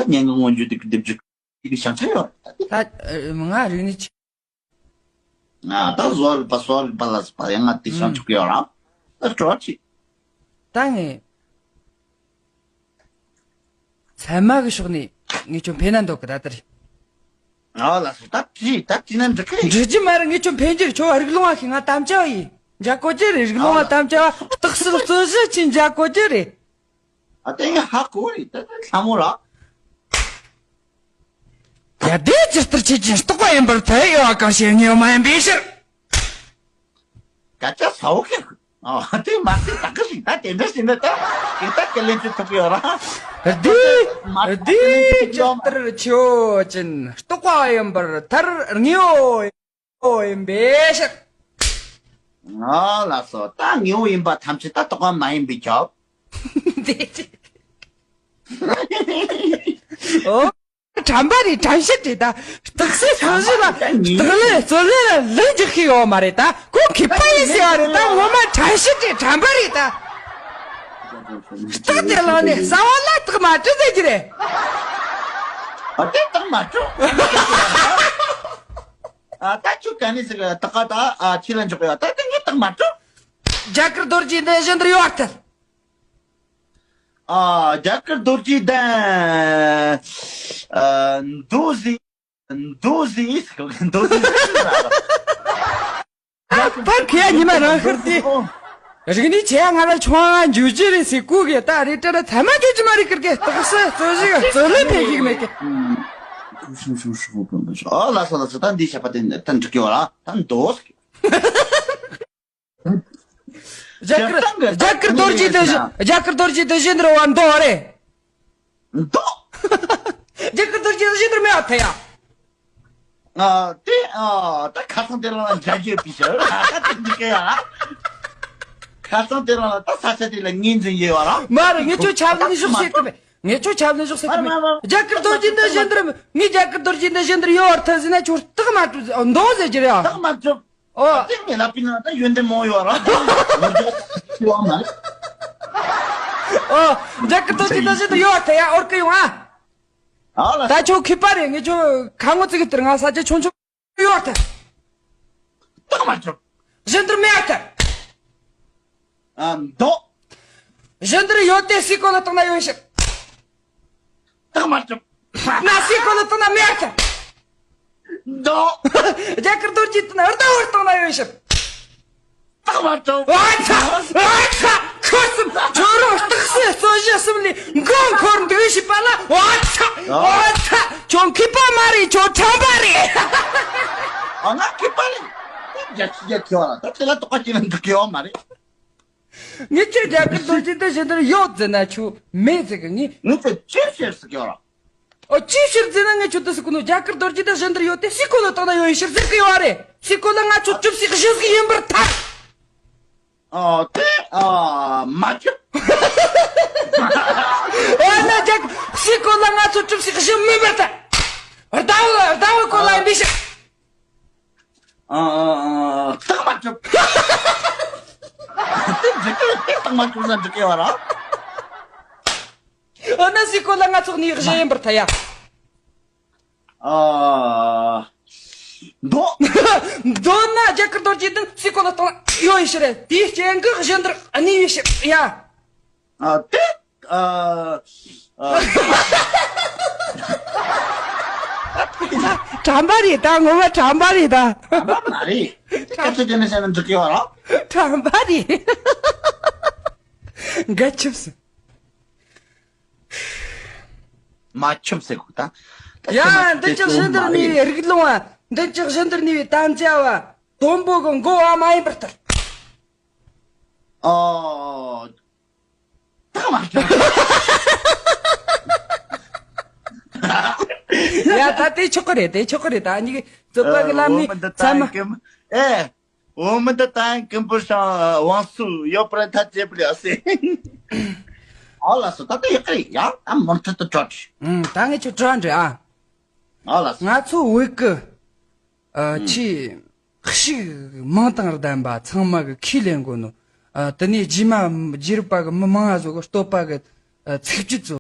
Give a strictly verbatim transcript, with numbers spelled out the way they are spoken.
སྙན་ངག་མངོན་བརྗོད་དེ་སྡེབ་སྦྱོར་དེ་བྱང་ཆ་ཡོད་རེད། ད་ང་རིག་གནས་ཆེ། ང་ད་བཟོ་བ་རིག་པ་བཟོ་བ་རིག་པ་ལ་སོགས་པ་ཡང་ང་དེ་བྱང་ཆུབ་ཀྱི་ཡོད་ར། ད་སྤྲོ་བ་ཆེ། ད་ངས་ཚད་མ་གི་ཕྱོགས་ནས་ངས་ཁྱོད་ཕན་ན་འདོད་གི་ད་ལྟར། ཨ་ལ་སོ་ད་བྲིས་ད་བྲིས་ན་འགྲིག་གི་རེད། འགྲིག་རྒྱུ་མ་རེད། ངས་ཁྱོད་ཕན་རྒྱུ་རེད། ཁྱོད་རིགས་ལོང་བ་ཞིག་ང་དམ་བཅའ་བ་ཡིན། མཇལ་དགོས་རྒྱུ་རེད། རིགས་ལོང་བ་དམ་བཅའ་བ་རྟགས་གསལ་རྩོད་གཞི་ཆེན་མཇལ་དགོས་རྒྱུ་རེད། ཨ་དེ་ངས་ཧ་གོ་རེད། ད་ད་ལྷ་མོ་ར། ཡ་དེ་ཇི་ལྟར་ཁྱེད་ཀྱིས་རྟོགས་པ་ཡིན་པར་ཐལ། གཡོ་བ་གང་བྱེད་ངེས་པ་མ་ཡིན་པའི་ཕྱིར། སྐད་ཆ་ཟ་བོ་ཁེ། ཨ་དེ་མ་ཟད་ད་ག་ཞིག་ད་དེ་འདྲ་ཞིག་ན་ད་དེ་ད་སྐད་ལན་ཅིག་ཐུབ་ཡོད་ར། དེ་མ་ཟད་དེ་སྐད་ལན་ཅིག་ཇི་ཐུབ་ཡོད་མ་ལྟར་ཆོས་ཅན་རྟོགས་པ་ཡིན་པར་ཐལ། དངོས་པོ་ཡིན་པའི་ཕྱིར། ང་ལ་སོ་ད་དངོས་པོ་ཡིན་པ་ཐམས་ཅད་ད་རྟོགས་པ་མ་ཡིན་པའི་ཁྱབ། དེ་ཨོ། དྲན་པ་རེད། དྲན་ཤེས་རེད་ད། རྟགས་གསལ་རྩོད་གཞི་ལ་རྟགས་ལས་རྩོད་ལས་ལ་ལན་རྒྱག་ཤེས་ཡོད་མ་རེད་ད། ཁོ་མཁས་པ་ཡིན་ཟེར་བ་རེད་ད། ངོ་མ་དྲན་ཤེས་རེད། དྲན་པ་རེད་ད། རྟགས་དེ་བླངས་ནས་གསང་བ་ལ་རྟགས་མ་གྲུབ་ཟེར་གྱི་རེད། ཨ་དེ་རྟགས་མ་གྲུབ། ཨ་ད་ཁྱོད་ག་ནས་ཟེར་གི་རྟགས་ད་ཨ་ཕྱི་ལ་འཇོག་གི་ཡོད། ད་དེ་ངས་རྟགས་མ་གྲུབ། རྒྱ་གར་རྡོ་རྗེ་གདན་གཞན་དུ་ཡོད་ཐལ། ཨ་རྒྱ་གར་རྡོ་རྗེ་གདན། ཨ་མདོ་ཟེར། མདོ་ཟེར། མདོ་ཟེར། ཕར་ཁྱེད་ཉི་མ་རང་ཤར་ཏེ། རིག་གནས་ཆེ་ང་ལ་ཆུང་ང་འཇུ་རྒྱུ་རེད་ཟེར་གོ་གི། ད་རེད་དྲ་ལ་ཚད་མ་ཁྱོད་ཀྱི་མ་རེད་ཀིར་གི། རྟགས་གསལ་རྩོད་གཞི་རྩོད་ལས་ཕན་ཞིག་མེད་གི། ཨ་ལ་སོ་ལ་སོ་ད་འདི་བྱ་བ་དེ་ད་འགྲིག་གི་བ་ལ་ད་མདོ་ཟེར། རྒྱ་གར་རྒྱ་གར་རྡོ་རྗེ་གདན་བཞི། རྒྱ་གར་རྡོ་རྗེ་གདན་བཞི་འདིར་བ་མདོ་རེད། མདོ། རྒྱ་གར་རྡོ་རྗེ་གདན་བཞི་འདིར་མེད་པ་ཐལ་ཡ། ཨ་དེ་ཨ་ད་ཁ་སང་དེ་རང་ལ་མཇལ་རྒྱུ་པི་ཤར་ཨ་ད་དེ་འདི་ག་ཡ། ཁ་སང་དེ་རང་ལ་ད་ས་ཆ་དེ་ལ་ངོས་འཛིན་ཡོད་བ་ར། མ་རེད། ངས་ཁྱོད་ཆབ་ལ་ནི་ཞོག་ཟེར་གི་མེད། ངས་ཁྱོད་ཆབ་ལ་ནི་ཞོག་ཟེར་གི་མེད། རྒྱ་གར་རྡོ་རྗེ་གདན་བཞི་འདིར། ངས་རྒྱ་གར་རྡོ་རྗེ་གདན་བཞི་འདིར་ཡོད་བ་ཐལ་ཟེར་ན་ཁྱོད་རྟགས་མ་གྲུབ་ཟེར། མདོ་ཟེར་གྱི་རེད་ཨ། རྟགས་མ་གྲུབ། ཨོ། ཨ་ཅེ་ངས་ལབ་པིན་ན་ད་ཡོན་ཏན་མོ་ཡོད་ར། ཨོ། རྒྱ་གར་རྡོ་རྗེ་གདན་བཞི་འདིར་ཡོད་ཐལ་ཡ། འོར་གི་ཡོང་ཨ། ཨ་ལ། ད་ཁྱོད་མཁས་པ་རེད། ངས་ཁྱོད་ཁ་ངོ་ཙི་གི་དེར་ང་ས་ཆ་ཆུང་ཆུང་ཡོད་ཐལ། རྟགས་མ་གྲུབ། གཞན་དུ་མེད་ཐལ། ཨ་མདོ། གཞན་དུ་ཡོད་དེ་སའི་གོ་ལ་བཏང་ན་ཡོད་ཕྱིར། རྟགས་མ་གྲུབ། ན་སའི་གོ་ལ་བཏང་ན་མེད་ཐལ། མདོ། རྒྱ་གར་རྡོ་རྗེ་གདན་ན་ཟླ་བོར་བཏང་ན་ཡོད་ཕྱིར། རྟགས་མ་གྲུབ། ཨ་ཚ། ཨ་ཚ། ཁྱོད་གསུམ་ཁྱོད་རང་རྟགས་གསལ་རྩོད་གཞི་གསུམ་ལས་མགོ་འཁོར་འདུག་ཞེས་པ་ལ། ཨ་ཚ། ཨ་ཚ། ཁྱོད་མཁས་པ་མ་རེད། ཁྱོད་དྲང་པ་རེད། ཨ་ང་མཁས་པ་རེད། རྒྱ་ཆེ་རྒྱ་ཁྱོད་ལ་ད་དེ་ལ་དོགས་པ་སྐྱེ་ན་འགྲིག་གི་ཡོད་མ་རེད། ངས་ཁྱེད་རྒྱ་གར་རྡོ་རྗེ་གདན་བཞི་འདིར་ཡོད་ཟེར་ན་ཁྱོད་མེད་ཟེར་གི། ངས། ངས་ཁྱོད་ཅི་ཟེར་ཟེར་གི་ཡོད་ར། ཨོ་ཅི་ཕྱིར་ཟེར་ན་ངས་ཁྱོད་དུ་ཟེར་གི་ནོ། རྒྱ་གར་རྡོ་རྗེ་གདན་བཞི་འདིར་ཡོད་དེ་སའི་གོ་ལ་བཏང་ན་ཡོད་ཕྱིར་ཟེར་གི་ཡོད་རེད། སའི་གོ་ལ་ང་ཚོ་གྲུབ་ཟིག་གཞི་ཟིག་ཡིན་པར་ཐལ། ཨོ་དེ་ཨ་མ་ཁྱོད། ཨོ་ན་རྒྱ་སའི་གོ་ལ་ང་ཚོ་གྲུབ་ཟིག་གཞི་མིན་པར་ཐལ། ཟླ་བོ་ཟླ་བོའི་གོ་ལ་ཡིན་པའི་ཕྱིར། ཨ་ཨ་ཨ་རྟགས་མ་གྲུབ། དེ་འཇིག་གི་དེ་རྟགས་མ་གྲུབ་ན་འཇིག་གི་བ་ར། ཨ་ན་སའི་གོ་ལ་ང་ཚོ་གཉིས་གཞན་ཡིན་པར་ཐལ་ཡ། ཨ་མདོ། མདོ་ན་རྒྱ་གར་རྡོ་རྗེ་གདན་སའི་གོ་ལ་བཏང་ན་ཡོད་ཡོད་ཕྱིར། དེའི་རྐྱེན་གྱིས་གཞན་དུ་གནས་ཡོད་ཕྱིར་ཡ། ཨ་དེ། ཨ། ཨ། དྲན་པ་རེད་ད། ངོ་མ་དྲན་པ་རེད་ད། དྲན་པ་མ་རེད། སྐད་ཆ་དེ་ནས་བཤད་ན་འགྲིག་གི་ཡོད་ར། དྲན་པ་རེད། འགའ་ཆུབ་སོང་། མ་ཆུབ་ཟེར་གོ་ད། ཡ་འདི་ཅག་གཞན་དུ་གནས་པའི་རིགས་ལོང་བ། འདི་ཅག་གཞན་དུ་གནས་པའི་དམ་བཅའ་བ། དོན་པོ་གི་མགོ་བ་མ་ཡིན་པར་ཐལ། ཨོ། ཐག་མ་ཆོད། ཡ་ད་དེ་ཆོག་གི་རེད། དེ་ཆོག་གི་རེད། ད་ཉིད་ཀྱི་རྩོད་པ་གི་ལམ་ནས་ཚད་མ། ཨེ། འོ་མི་འདི་ད་ཀིམ་པུར་ཤང་དབང་སུ་ཡོད་པར་ཐ་ཅེ་པུ་ལི་ཨ་སེ། ཨོ་ལ་སོ་ད་ལྟ་ཡག་གི་རེད་ཡ། ད་མུ་མཐུད་དུ་འགྲོ་དྲི། ཨང་ད་ངས་ཁྱོད་འགྲོ་འདྲི་ཨ། ཨོ་ལ་སོ། ང་ཚོ་བོད་ཀྱི་ཨ་ཆེས་ཤིག་མིང་དང་ལྡན་པ་ཚང་མ་གི་ཁས་ལེན་དགོས་ནོ། ཨ་དེ་ནས་རྗེས་མ་རྗེས་རབས་པ་གི་མི་མང་ང་ཚོ་གི་བསྟོད་པ་གི་ཚིགས་བཅད་ཚོ།